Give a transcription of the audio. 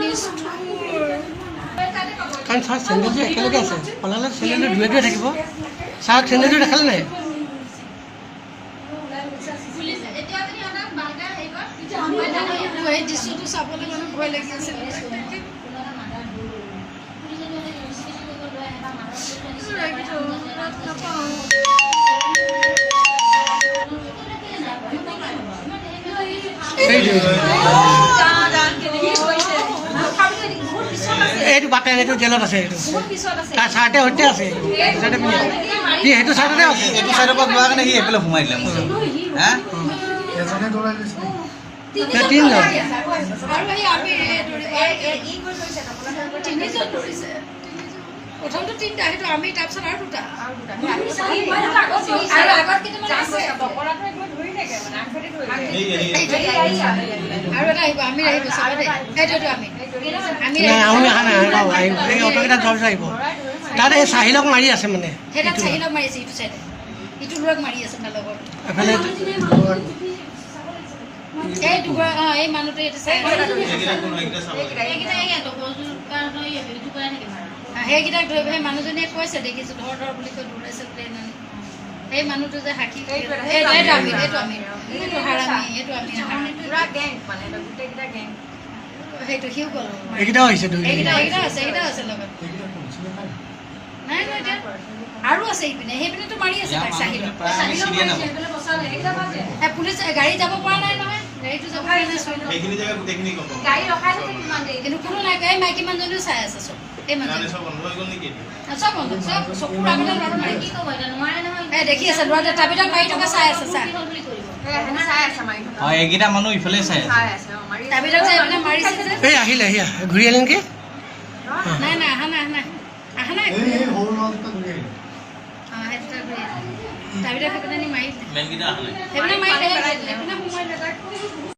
নিষ্ঠুৰ। কাৰণ ছাৰ, চেণ্ডেলযোৰ একেলগে আছে। পলালে চেণ্ডেলযোৰ দূৰে দূৰে থাকিব। ছাৰক চেণ্ডেলযোৰ দেখালে নাই? পুলিচ এতিয়া যদি সিহঁতক ভালকে হেৰি কৰ। এই দৃশ্যটো চাবলৈ মানে ভয় লাগি আছিল। পুলিচে যদি ইনভেষ্টিগেশ্যন কৰিব লৈ আহে বা মাৰ্ডাৰ ৰাখি থওঁ, নাপাওঁ। সেইটো এইটো বাটে, এইটো জেলত আছে। এইটো তাৰ চাৰ্টে সৈতে আছে। এইটো চাৰ্টে পিন্ধি আছে। সি সেইটো চাৰ্টতে আছে। এইটো চাইডৰ পৰা যোৱাৰ কাৰণে সি এইফালে সোমাই দিলে মোৰ হা। এজনে দৌৰাই লৈছে। তিনিজন। আৰু এই আমি দৌৰিব, তিনিজন দৌৰিছে। প্ৰথমটো তিনিটা, সেইটো আমি, তাৰপিছত আৰু দুটা আৰু আগত কেইটামান আছে। আৰু এটা আহিব, আমি আহিব চাব দেই। এইটো আমি আমি নাই, আমি অহা নাই। ৰ'ব, আহিব। এই অট'কেইটা যোৱাৰ পিছত আহিব। তাত এই চাহিলক মাৰি আছে মানে। সেই তাত চাহিলক মাৰিছে। ইটো চাইডে ইটো ল'ৰাক মাৰি আছে, তাৰ লগৰ। এফালে এই দুগৰা, অঁ, এই মানুহটোৱে এইটো চাই আছে। এইকেইটা এই লগৰটোৰ কাৰণে হেৰিটো কৰাই থাকে ভাড়া। সেইকেইটাক ধৰিব। সেই মানুহজনীয়ে কৈছে, দেখিছো, ধৰ ধৰ বুলি কৈ দৌৰাইছে প্লেন আনি। সেই মানুহটো যে সাক্ষী, এইটো আমি, এইটো আমি, এইটো হাৰামি, এইটো আমি হাৰামি। সেইটো সিও গ'ল। এইকেইটাও আহিছে দুই। এইকেইটা, এইকেইটা আছে, এইকেইটা আছে লগত। এইকেইটা কোন চিনি পায়? নাই নাই, এতিয়া আৰু আছে ইপিনে। সেইপিনেতো মাৰি আছে ইয়াৰ তাক, মানুহখিনি চাহিলক। প্ৰায় আমি চিনিয়ে নাপাওঁ। এই পুলিচ গাড়ী যাব পৰা নাই নহয়, গাড়ীটো যাব পৰা নাই চব। সেইখিনি জেগা গোটেইখিনি গম পাওঁ। গাড়ী ৰখাই থৈছে কিমান দেৰি। কিন্তু কোনো নাই। এই মাইকী মানুহজনীও চাই আছে চব। এই মানুহজনী। চব বন্ধ হৈ গ'ল নেকি? চব বন্ধ, চব চকুৰ আগতে ল'ৰাটো মাৰি। কি ক'ব এতিয়া, নোৱাৰে নহয়। এই দেখি আছে, ল'ৰাটোৱে তাবিদাক মাৰি থকা চাই আছে, চা। কি হ'ল বুলি কৰিব। হয়, এইকেইটা মানুহ ইফালে চাই আছে। তাবিদাক যে এইপিনে মাৰিছে যে। এই আহিলে, আহিয়া ঘূৰি আহিলে নেকি? নাই নাই, অহা নাই, অহা নাই, অহা নাই। এই এই সৰু ল'ৰা দুটা ঘূৰি আহিলে। অঁ, সেই দুটা ঘূৰি আহিলে। তাবিদাক সেইপিনে নি মাৰি দিলে। মেইনকেইটা অহা নাই। সেইপিনে মাৰিলে, সেইপিনে সোমোৱাই দিলে তাক।